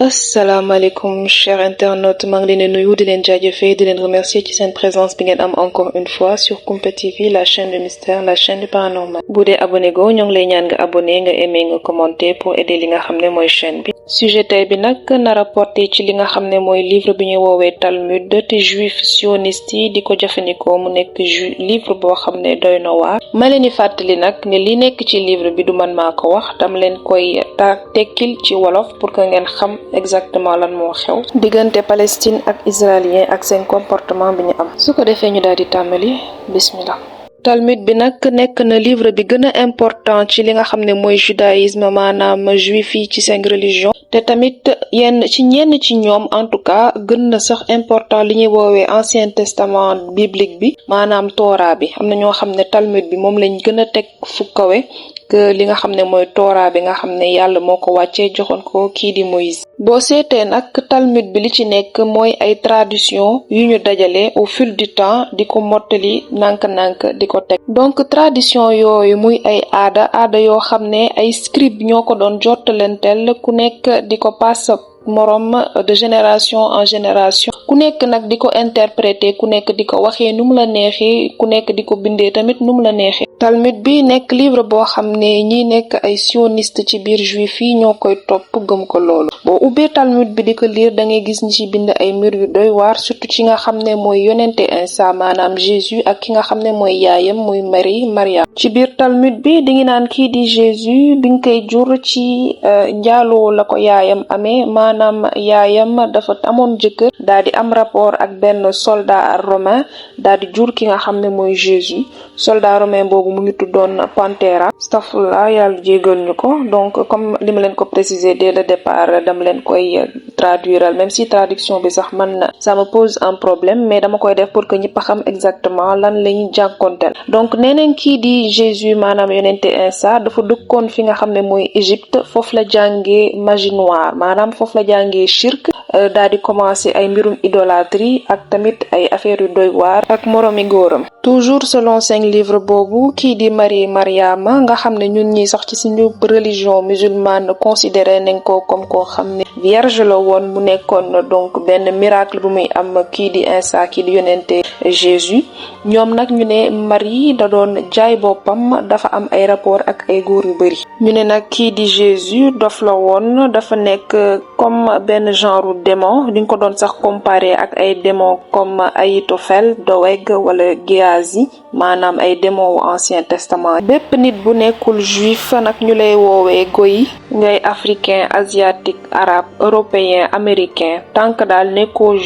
asalaamaaleykum chers internautes maa ngi leen di nuyu di leen jaajëfee di leen remercier ci seen présence bi ngeen am encore une fois sur Kumpa TV la chaîne de mystère la chaîne du paranormal bu dee abonné go ñoo ngi lay ñaan nga abonné nga aimé nga commenter pour aider li nga xam ne mooy chaîne bi. sujet tey bi nag nar a porté ci li nga xam ne mooy livre bi ñuy woowee Talmud te juif sioniste yi di ko jëfandikoo mu nekk livre boo xam ne doy na waar. ma leen di fàttali nag ne li nekk ci livre bi du man maa ko wax dama leen koy tekkil ci wolof pour que ngeen xam exactement lan moo xew diggante Palestine ak israélien ak seen comportement bi ñu am. su ko defee ñu daal di tàmbali bismillah. Talmud bi nag nekk na livre bi gën a important ci li nga xam ne mooy judaïsme maanaam juif yi ci seen religion te tamit ñenn ci ñoom en tout cas gën na sax important li ñuy woowee ancien testament biblique bi maanaam Torah bi am na ñoo xam ne Talmud bi moom lañ gën a teg fu kawe que li nga xam ne mooy Torah bi nga xam ne yàlla moo ko wàccee joxoon ko kii di Moïse. boo seetee nag Talmud bi li ci nekk mooy ay tradition yu ñu dajale au fil du temps di ko mottali nànk-nànk di ko teg donc tradition yooyu muy ay aada yoo xam ne ay scribe ñoo ko doon jottalanteel ku nekk di ko pass morom de génération en génération ku nekk nag di ko interpréter ku nekk di ko waxee nu mu la neexee ku nekk di ko bindee tamit nu mu la neexee. Talmud bi nekk livre boo xam ne ñi nekk ay sioniste ci biir juif yi ñoo koy topp gëm ko loolu. boo ubbee Talmud bi di ko lire da ngay gis ñi ci bind ay mbir yu doy waar surtout ci nga xam ne mooy yonente Isa maanaam Jésus ak ki nga xam ne mooy yaayam muy Maria. ci biir Talmud bi di ngi naan kii di Jésus bi nga koy jur ci njaaloo la ko yaayam amee maanaam yaayam dafa amoon jëkkër daal di am rapport ak benn soldat romain daal di jur ki nga xam ne mooy Jésus. soldat romain boobu mu ngi tuddoon Pantera stafla yàlla jégal ñu ko donc comme li ma leen ko préciser dès le départ dama leen koy traduire même si traduction bi sax man ça me pose un problème mais dama koy def pour que ñëpp xam exactement lan lañu jànkonteel. donc neneen kii di Jésus maanaam yonente Isa dafa dëkkoon fi nga xam ne mooy Égypte foofu la jàngee magie noire maanaam foofu la jàngee shirk daal di commencer ay mbirum idolâtrie ak tamit ay affaires yu doy waar ak moromi góoram. toujours selon seen livre boobu kii di Mariama nga xam ne ñun ñi sax ci suñu religion musulmane considéré nañ ko comme koo xam ne vierge la woon mu nekkoon donc benn miracle bu muy am kii di Isa kii di yonente Jésus ñoom nag ñu ne Marie da doon jaay boppam dafa am ay rapport ak ay góor yu bari. ñu ne nag kii di Jésus dof la woon dafa nekk comme benn genre démon di nga ko doon sax comparer ak ay démon comme Ahitophel Doeg wala Géasi maanaam ay démon wu ancien testament. bépp nit bu nekkul juif nag ñu lay woowee goy ngay africain asiatique arabe européen américain tant que daal nekkoo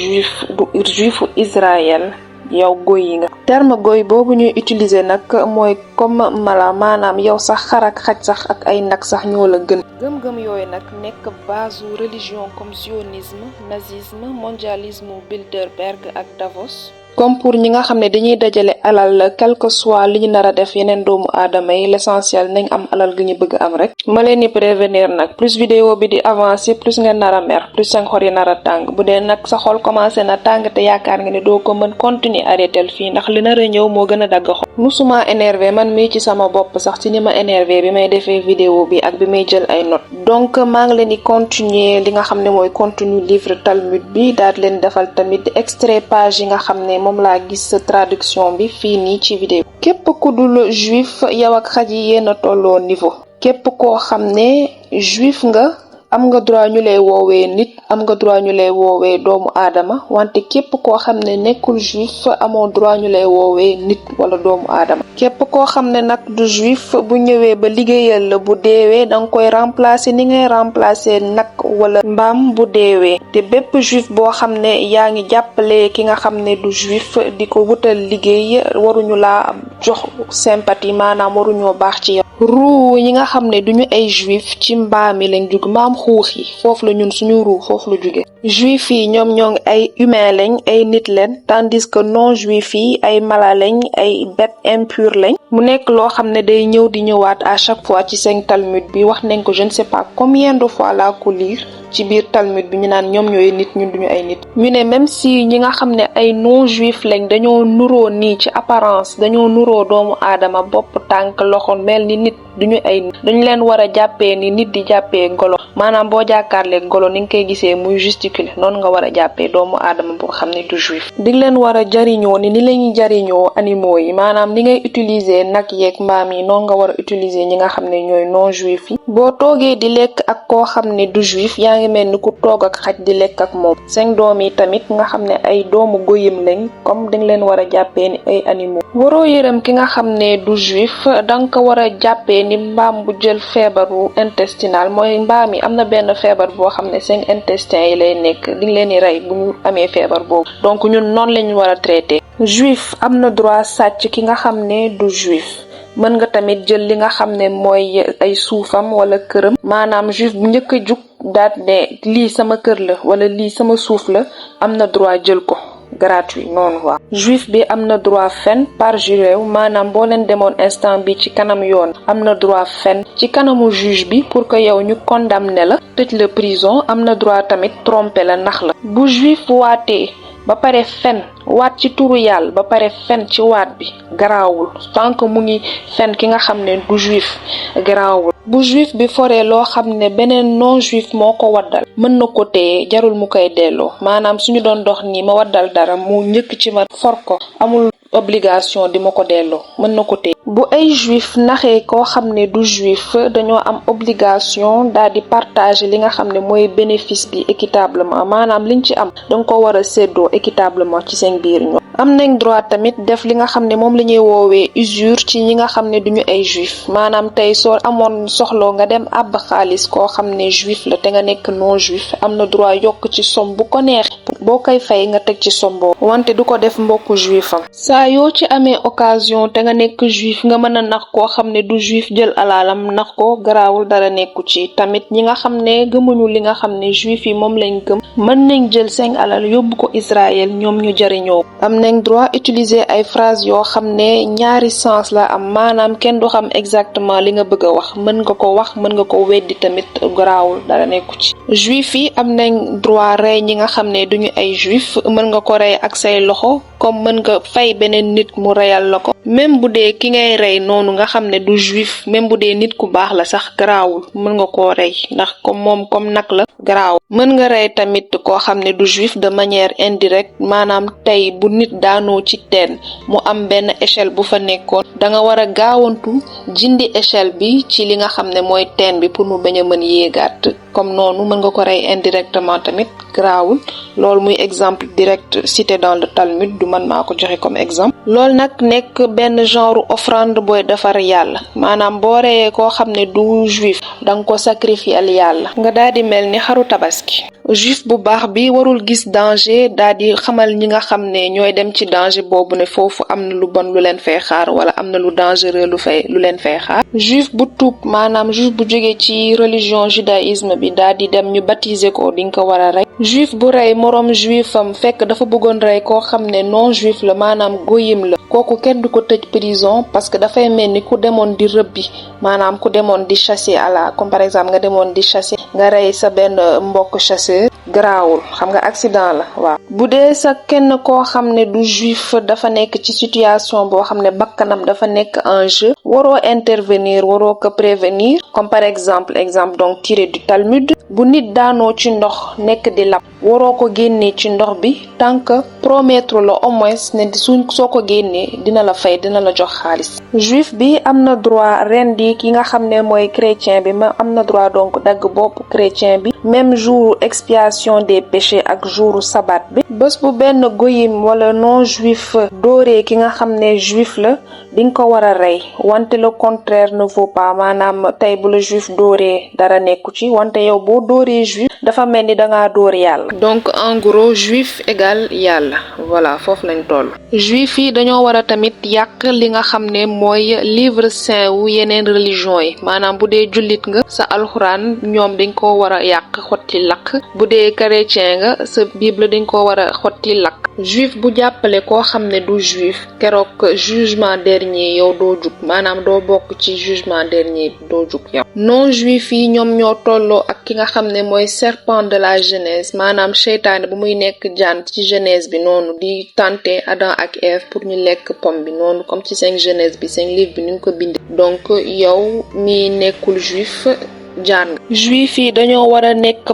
juifu Israël yow goy yi nga. terme goy boobu ñuy utiliser nag mooy comme mala maanaam yow sax xar ak xaj sax ak ay nag sax ñoo la gën. gëm-gëm yooyu nag nekk base religion comme sionisme nazisme mondialisme Bilderberg ak Davos. comme pour ñi nga xam ne dañuy dajale alal quel que soit li ñu nar a def yeneen doomu aadama yi l'essentiel nañ am alal gi ñu bëgg am rek. ma leen di prévenir nag plus vidéo bi di avancer plus nga nar a mer plus seen xol yi nar a tàng bu dee nag sa xol commencé na tàng te yaakaar nga ne doo ko mën continuer arrêtel fii ndax li nar a ñëw moo gën a dagg xol. musuma énervé man mii ci sama bopp sax ci ni ma énervé bi may defee vidéo bi ak bi may jël ay notes. donc maa ngi leen di continuer li nga xam ne mooy contenu livre Talmud bi daal leen defal tamit extrait page yi nga xam ne moom laa gis traduction bi fii nii ci vidéo. képp ku dul juif yow ak xaj yi yéen a tolloo niveau. képp koo xam ne juif nga am nga droit ñu lay woowee nit am nga droit ñu lay woowee doomu aadama wante képp koo xam ne nekkul juif amoo droit ñu lay woowee nit wala doomu aadama. képp koo xam ne nag du juif bu ñëwee ba liggéeyal la bu deewee danga koy remplacer ni ngay remplacer nag wala mbaam bu deewee. te bépp juif boo xam ne yaa ngi jàppale ki nga xam ne du juif di ko wutal liggéey waruñu laa jox sympathie maanaam waruñoo baax ci yow. ruu ñi nga xam ne duñu ay juif ci mbaam yi lañ jug mbaam xuux yi foofu la ñun suñu ruu foofu la jóge. juif yi ñoom ñoo ngi ay humain lañ ay nit leen tandis que non juif yi ay mala lañ ay bête impure lañ. mu nekk loo xam ne day ñëw di ñëwaat à chaque fois ci seen Talmud bi wax nañ ko je ne sais pas combien de fois laa ko lire ci biir Talmud bi ñu naan ñoom ñooy nit ñun duñu ay nit. ñu ne même si ñi nga xam ne ay non juif lañ dañoo nuroo nii ci apparence dañoo nuroo doomu aadama bopp tànk loxo mel ni nit nit duñu ay nit, dañu leen war a jàppee ni nit di jàppee golo. maanaam boo jàkkaarlee golo ni nga koy gisee muy gesticuler noonu nga war a jàppee doomu aadama boo xam ne du juif. di leen war a jariñoo ni la ñuy jariñoo animaux yi, maanaam ni ngay utiliser nag yeeg mbaam yi noonu nga war a utiliser ñi nga xam ne ñooy non juif yi. boo toogee di lekk ak koo xam ne du juif yaa ngi mel ni ku toog ak xaj di lekk ak moom. seen doom yi tamit nga xam ne ay doomu goyim lañ comme dañ leen war a jàppee ni ay animaux. waroo yërëm ki nga xam ne du juif, danga ko war a jàppee ni mbaam bu jël feebaru intestinal, mooy mbaam yi am na benn feebar boo xam ne seen intestin yi lay nekk di leen di rey bu ñu amee feebar boobu. donc ñun noonu lañu war a traité. juif am na droit sàcc ki nga xam ne du juif. mën nga tamit jël li nga xam ne mooy ay suufam wala këram, maanaam juif bu njëkk a jug daat ne lii sama kër la wala lii sama suuf la, am na droit jël ko gratuit noonu waa. juif bi am na droit fen parjuré wu, maanaam boo leen demoon instant bi ci kanam yoon am na droit fen ci kanamu juge bi pour que yow ñu condamné la tëj la prison. am na droit tamit tromper la nax la. bu juif waatee ba pare fen waat ci turu yàlla ba pare fen ci waat bi garaawul, tant que mu ngi fen ki nga xam ne du juif garaawul. bu juif bi foree loo xam ne beneen non juif moo ko waddal mën na ko téye, jarul mu koy delloo. maanaam suñu doon dox nii ma waddal dara mu njëkk ci ma for ko, amul obligation di ma ko delloo, mën na ko téye. bu ay juif naxee koo xam ne du juif dañoo am obligation daal di partager li nga xam ne mooy bénéfice bi équitablement, maanaam liñ ci am danga ko war a séddoo équitablement ci seen biir ñoom. am nañ droit tamit def li nga xam ne moom la ñuy woowee usure ci ñi nga xam ne duñu ay juif, maanaam tey soo amoon soxloo nga dem àbb xaalis koo xam ne juif la te nga nekk non juif, am na droit yokk ci somme bu ko neex, boo koy fay nga teg ci somme boobu, wante du ko def mbokku juifam. saa yoo ci amee occasion te nga nekk juif nga mën a nax koo xam ne du juif jël alaalam nax ko, garaawul dara nekku ci. tamit ñi nga xam ne gëmuñu li nga xam ne juif yi moom lañ gëm mën nañ jël seen alal yóbbu ko Israël ñoom ñu jariñoo. am nañ droit utiliser ay phrases yoo xam ne ñaari sens la am, maanaam kenn du xam exactement li nga bëgg a wax, mën nga ko wax mën nga ko weddi tamit, garaawul dara nekku ci. juif yi am nañ droit rey ñi nga xam ne duñu ay juif, mën nga ko rey ak say loxo comme mën nga fay beneen nit mu reyal la ko, même bu dee ki ngay rey noonu nga xam ne du juif, même bu dee nit ku baax la sax garaawul, mën nga koo rey ndax comme nag la garaawul. mën nga rey tamit koo xam ne du juif de manière indirecte, maanaam tey bu nit daanoo ci teen mu am benn échelle bu fa nekkoon, da nga war a gaawantu jindi échelle bi ci li nga xam ne mooy teen bi pour mu bañ a mën yéegaat, comme noonu mën nga ko rey indirectement tamit garaawul. loolu muy exemple direct cité dans le Talmud, du man maa ko joxe comme exemple. loolu nag nekk benn genre offrande booy defar yàlla, maanaam boo reyee koo xam ne du juif danga ko sacrifier yàlla, nga daal di mel ni xaru tabaski. juif bu baax bi warul gis danger daal di xamal ñi nga xam ne ñooy dem ci danger boobu ne foofu am na lu bon lu leen fay xaar wala am na lu dangereux lu leen fay xaar. juif bu tuub, maanaam juif bu jóge ci religion judaïsme bi daal di dem ñu baptiser ko, di nga ko war a rey. juif bu rey moroom juifam fekk dafa bëggoon rey koo xam ne non juif la, maanaam goyim la, kooku kenn du ko tëj prison parce que dafay mel ni ku demoon di rëbbi, maanaam ku demoon di chasser comme par exemple nga demoon di chasser nga rey sa benn mbokk chasseur, garaawul, xam nga accident la waaw. bu dee sa kenn koo xam ne du juif dafa nekk ci situation boo xam ne bakkanam dafa nekk en jeu, waroo intervenir, waroo ko prévenir, comme par exemple donc tiré du Talmud. bu nit daanoo ci ndox nekk di lab, waroo ko génnee ci ndox bi tant que promettre la au moins ne soo ko génnee dina la fay, dina la jox xaalis. juif bi am na droit rendi ki nga xam ne mooy chrétien bi, ma am na droit donc dagg bopp chrétien bi, même jour expiation des péchés ak jouru sabat bi. bés bu benn goyim wala non juif dooree ki nga xam ne juif la di nga ko war a rey, wante le contraire ne vaut pas, maanaam tey bu la juif dooree dara nekku ci, wante yow boo dooree juif dafa mel ni dangaa dóor yàlla. donc en gros juif égal yàlla, voilà foofu lañ toll. juif yi dañoo war a tamit yàq li nga xam ne mooy livre saint wu yeneen religion yi, maanaam bu dee jullit nga sa alxuraan ñoom dañ ko war a yàq xotti lakk, bu dee chrétien nga sa bible dañ ko war a xotti lakk. juif bu jàppale koo xam ne du juif keroog jugement dernier yow doo jug maanaam doo bokk ci jugement dernier bi doo jug yow. non juif yi ñoom ñoo tolloo ak ki nga xam ne mooy serpent de la Genèse maanaam seytaane bu muy nekk jaan ci Genèse bi noonu di tenter Adam ak Ève pour ñu lekk pomme bi noonu comme ci seen Genèse bi seen livre bi ni ñu ko bindee. donc yow mi nekkul juif jaan. juif yi dañoo war a nekk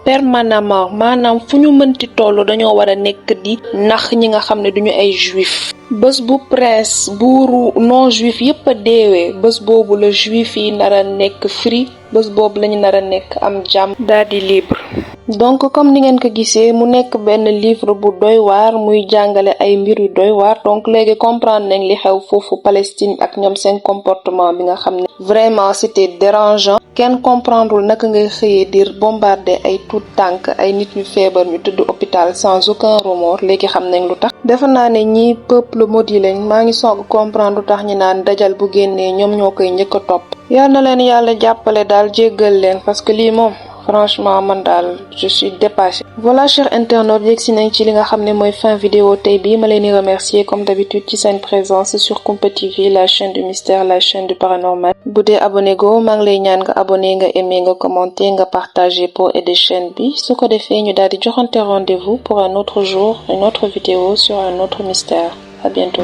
permanemment maanaam fu ñu mënti toll dañoo war a nekk di nax ñi nga xam ne duñu ay juif. bés bu prince buuru non juif yépp a deewee bés boobu la juif yi nar a nekk free bés boobu lañu nar a nekk am jàmm daal di libre. donc comme ni ngeen ko gisee mu nekk benn livre bu doy waar muy jàngale ay mbir yu doy waar donc léegi comprendre nañ li xew foofu Palestine ak ñoom seen comportement bi nga xam ne vraiment c'était dérangeant. kenn comprendrewul naka ngay xëyee di bombarder ay tout tànk ay nit ñu feebar ñu tëdd hôpital sans aucun remords léegi xam nañ lu tax. defe naa ne ñi peuple maudit lañ maa ngi soog comprendre lu tax ñi naan dajal bu génnee ñoom ñoo koy njëkk a topp. yal na leen yàlla jàppale daal jéggal leen parce que lii moom franchement man daal je suis dépassée. voilà chers internautes yegg si nañ ci li nga xam ne mooy fin vidéo tey bii ma leen di remercier comme d'habitude ci seen présence sur Kumpa TV la chaîne du mystère la chaîne du paranormal. bu dee abonné go maa ngi lay ñaan nga abonné nga aimé nga commenté nga partagé pour aider chaîne bi su ko defee ñu daal di joxante rendez-vous pour un autre jour une autre vidéo sur un autre mystère. À bientôt.